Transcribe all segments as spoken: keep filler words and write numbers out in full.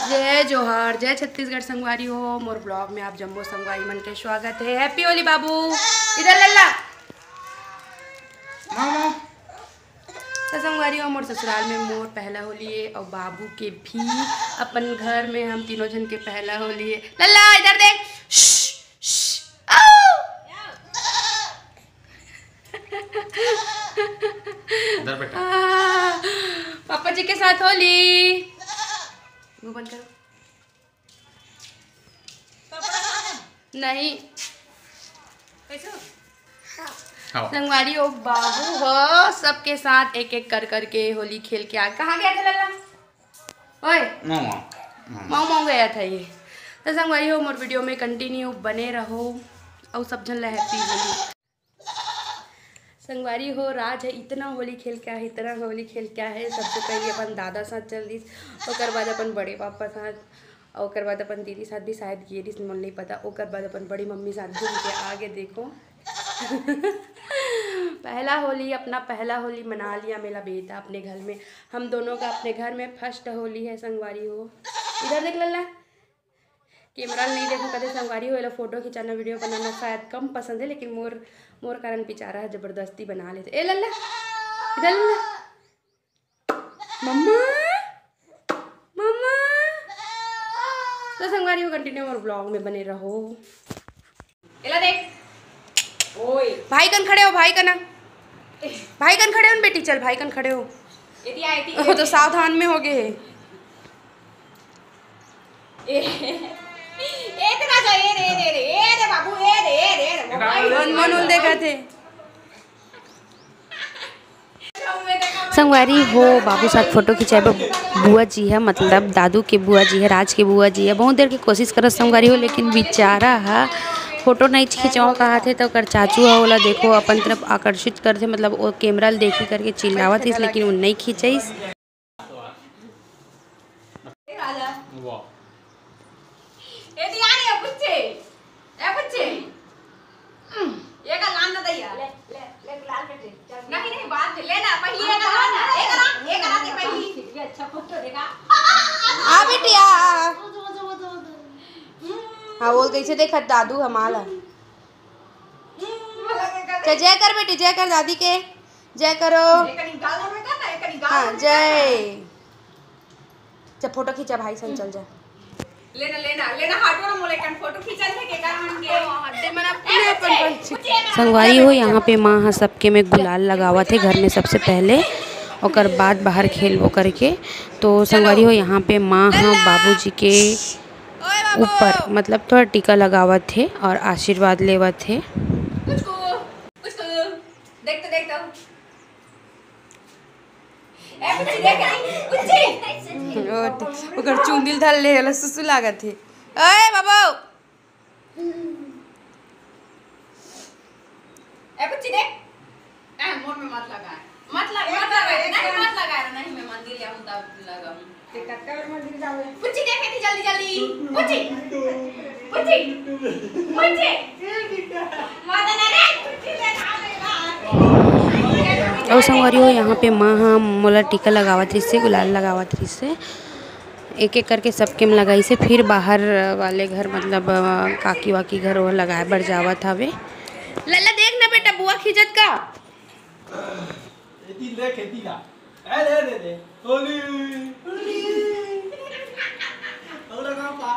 जय जोहार, जय छत्तीसगढ़ संगवारी हो। मोर vlog में आप जम्मो संगवारी मन के स्वागत है। Happy होली बाबू, इधर लल्ला। मामा। तो संगवारी हो, मोर ससुराल में मोर पहला होली है और बाबू के भी अपन घर में हम तीनों जन के पहला होली है। लल्ला इधर देख। श्श, श्श, आओ। इधर बेटा। आ, पापा जी के साथ होली। मुंह बंद करो। नहीं। हाँ। संगवारी हो, बाबू हो सबके साथ एक एक कर करके होली खेल के आ। कहाँ गया था लल्ला? ओए, मामा। मामा। मामा गया था ये। तो संगवारी हो, मोर video में continue बने रहो और सब जन ला happy होली। संगवारी हो, राज है इतना होली खेल के आहे, इतना होली खेल के आहे। सबसे पहले अपन दादा साथ चल दिस, ओकर बाद अपन बड़े पापा साथ, और ओकर बाद अपन दीदी साथ भी शायद गे रिस, मोला नहीं पता। ओकर बाद अपन बड़ी मम्मी साथ घूम के आगे देखो। पहला होली, अपना पहला होली मना लिया मेला बेटा अपने घर में। हम दोनों का अपने घर में first होली है संगवारी हो। इधर देख लल्ला, camera नहीं देखो कदे संगवारी हो, एला photo खिंचाना, video बनाना शायद कम पसंद है, लेकिन मोर, मोर कारण बेचारा है जबरदस्ती बना लेते। ए लल्ला, इधर लल्ला, मम्मा, मम्मा। तो संगवारी हो, continue मोर vlog में बने रहो। एला देख। ओए। भाई कन खड़े हो, भाई कना। भाई कन खड़े हो ना बेटी, चल भाई कन खड़े हो। एती आ, एती, वो तो एती। सावधान में हो गए। ए, ए, तेरा जा, ए रे, ए रे, ए रे बाबू, ए रे, ए रे, ए रे, मोबाइल। मन मन उन देखा थे। संगवारी हो, बाबू साथ photo खिंचाए बर बुआ जी है, मतलब दादू के बुआ जी है, राज के बुआ जी है। बहुत देर के कोशिश करत संगवारी हो, लेकिन बेचारा ह photo नहीं खिंचाओ कहा थे, तो ओकर चाचू ह ओला देखो अपन तरफ आकर्षित करथे, मतलब वो camera ल देखी करके चिल्लावत हिस, लेकिन वो नहीं खिंचाइस। ए राजा। वाह। ए दिया रे, बुच्चे। ए बुच्चे। हम्म, ये का लान ना दैया। ले, ले, ले गुलाल बेटे, चल। नहीं, नहीं, बाद में लेना, पहले ये का लान ना, ये का लान, ये का लान दे पहले। ये अच्छा photo देखा। आ बेटिया। हाँ, वो कैसे देखत दादू हमारा। चल, जय कर बेटी, जय कर दादी के, जय करो। हाँ, जय। चल, photo खींचा भाई संग, चल जा। लेना, लेना, लेना, हटो ना, मोला एक ठन photo खींचन हे, के कारण मन के। हड्डे मन अपने अपन पंछी। संगवारी हो, यहाँ पे माँ ह सबके में गुलाल लगावत हे घर में सबसे पहले, ओकर बाद बाहर खेलबो करके। तो संगवारी हो, यहाँ पे माँ ह बाबूजी के ऊपर, मतलब, थोड़ा टीका लगावत हे और आशीर्वाद लेवत हे। कुछ को, कुछ को, देख तो, देख तो। ए, बुच्ची देख, बुच्ची। ओ, ओकर चुंदिल धर ले, हला सुसु लागत हे। ओए बाबू। ए, बुच्ची देख। ए, मोर में मत लगा। मत लगा, मत लगा। नहीं, मत लगा रे, नहीं, मैं मंदिर जाऊँ तब लगाऊँ। पुच्ची देख के जल्दी जल्दी। पुच्ची। पुच्ची। पुच्ची। माता ना रे, पुच्ची ले ना रे। अउ संगवारी हो, यहाँ पे माँ ह मोला टीका लगावत रहिसे, गुलाल लगावत रहिसे, एक एक करके सबके में लगाइसे। फिर बाहर वाले घर, मतलब, अ, काकी वाकी घर, वो लगाए बर जावत हवे। लल्ला देख ना बेटा, बुआ खींचत का। एती देख, एती ना। ए, दे, दे, दे। होली। ओला का पा?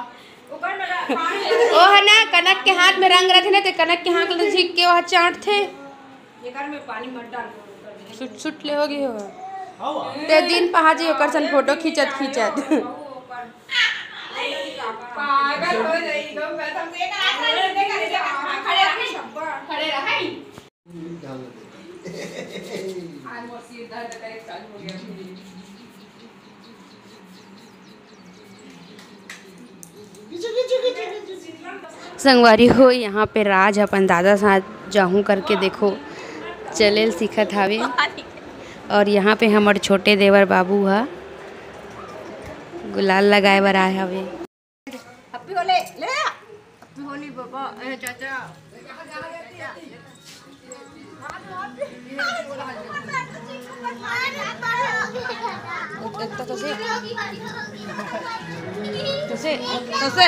ओकर में पानी। ओ है ना, कनक के हाथ में रंग रथे ना, ते कनक के हाथ ले झिक के वहाँ चाटथे। एकर में पानी मत डाल। सुट, सुट ले होगी हो। हाँ, वाह। ते दिन पहाजी ओकर सन फोटो खींचत, खींचत। पागल हो जाई, एकदम कसम से। एकर हाथ में देख, देख, खड़े रही, खड़े रही। संगवारी हो, यहाँ पे राज अपन दादा साथ जाहूँ करके, देखो, चलेल सीखत हावे। और यहाँ पे हमर छोटे देवर बाबू ह गुलाल लगाए बर आए हवे। Happy होली, ले आ। Happy होली बाबा, ए चाचा। एक तो, तो से। से, तो से।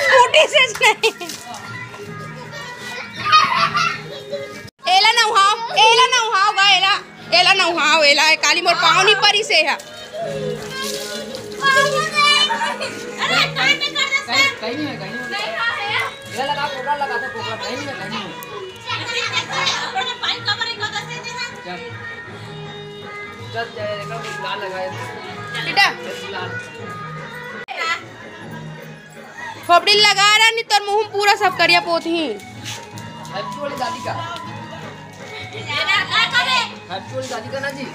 स्कूटी से नहीं। एला नउहाव, एला नउहाव गा, एला, एला नउहाव, एला, ए काली मोर पाँव नी परिस हे हा। कहीं, कहीं नहीं है, कहीं नहीं है। ये लगा, कोबरा लगा दो, कोबरा, कहीं नहीं है, कहीं नहीं है। चल। चल, चल, देखो, कुछ लाल लगा है। बेटा। ये लाल। खोपड़ी लगा रहा, नहीं तोर मुंह में पूरा सब करिया पोतही। हैप्पी होली दादी का। हैप्पी होली दादी का ना जी।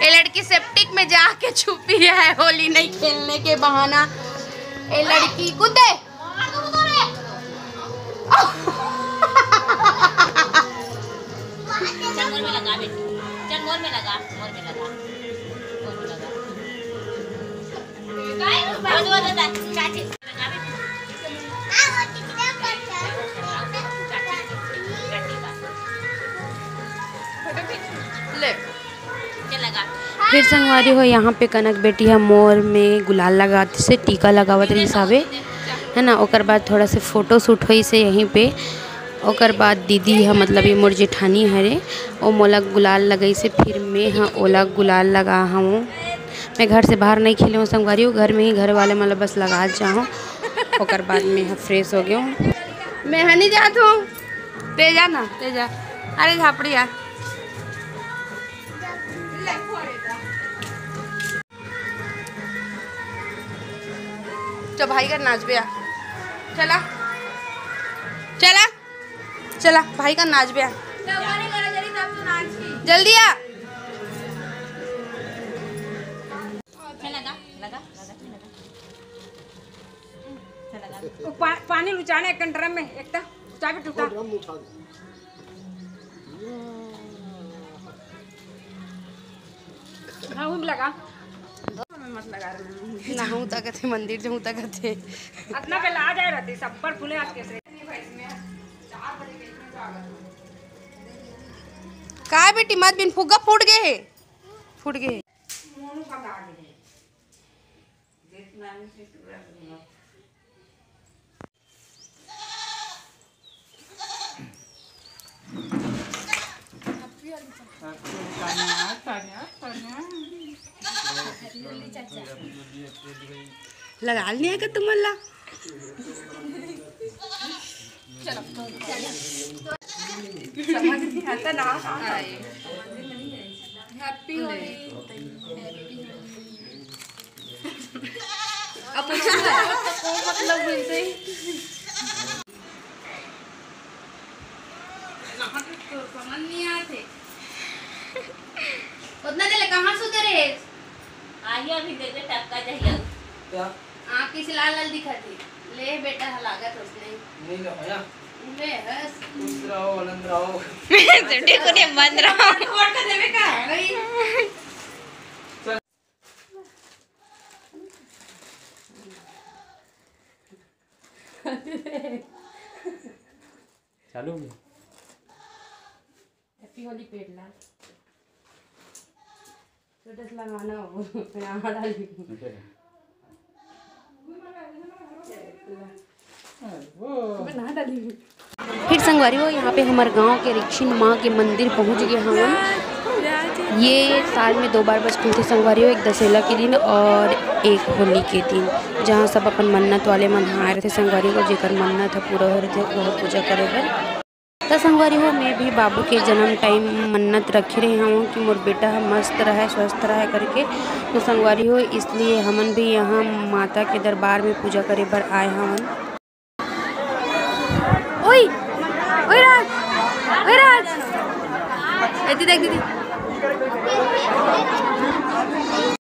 ये लड़की सेप्टिक में जाके छुपी है होली नहीं खेलने के बहाना। ये लड़की कूदे। चल मोर में लगा बेटी, चल मोर में लगा, मोर में लगा, मोर में लगा। ले। फिर संगवारी हो, यहाँ पे कनक बेटी ह मोर में गुलाल लगात से टीका लगावत रहिस हावे, है ना। ओकर बाद थोड़ा से फोटो शूट होइस हे यहीं पे। ओकर बाद दीदी ह, मतलब ये मोर जेठानी हरे, ओ मोला गुलाल लगाइस हे, फिर मैं ह ओला गुलाल लगा हूँ। मैं घर से बाहर नहीं खेले हूँ संगवारी हो, घर में ही घर वाले मन ला बस लगा जाहूँ। ओकर बाद मैं ह फ्रेश हो गया हूँ। मैं ह नहीं जात हूँ, ते जा ना, ते जा। अरे झापड़ी आ। चल भाई का नाचबे आ। चला, चला, चला भाई का नाचबे आ। जल्दी आ। लगा, लगा, लगा, लगा। वो पा-, पानी लुचाने एक ड्रम में, एक ता चाबी टूटा। ड्रम उठा दे। हाँ, हूँ लगा। मत लगा रहे हैं। ना हूँ तक थे, मंदिर जाऊँ तक थे। अतना पे ला जाए रहती, सब पर फूले आज कैसे। काय बेटी, मत बिन फुग्गा फूट गए है, फूट गए है। लगा लिया का तुमन ला? समझ नहीं आता ना। हैप्पी होली। अब पूछो ना। को मतलब मिलते ही। समझ नहीं आते। उतना देर ले कहाँ सुते रहे? आइए अभी दे दे टक्का जहिया। क्या? आँख किसी लाल लाल दिखा थी। ले बेटा, लागत उसने। नहीं लो भैया। ले हंस। खुश रहो, आनंद रहो। झूठे को नहीं बंद रहो। वोट का देवे का? वही। चालू हो गया। हैप्पी होली पेट ला। स्टेटस लगाना हो, यहाँ डाली। अच्छा। फिर संगवारी हो, यहाँ पे हमारे गांव के रिक्शिन माँ के मंदिर पहुँच गए हवन। ये साल में दो बार बस खुलथे संगवारी हो, एक दशहरा के दिन और एक होली के दिन, जहाँ सब अपन मन्नत वाले मन ह आए रहथे संगवारी हो, जेकर मन्नत ह पूरा हो रहथे, वो पूजा करे बर। त संगवारी हो, मैं भी बाबू के जन्म टाइम मन्नत रखे रहे हूँ कि मोर बेटा ह मस्त रहे, स्वस्थ रहे करके। तो संगवारी हो, इसलिए हमन भी यहाँ माता के दरबार में पूजा करे बर आए हवन। ओए, ओए राज, ओए राज, ए दीदी, देख दीदी।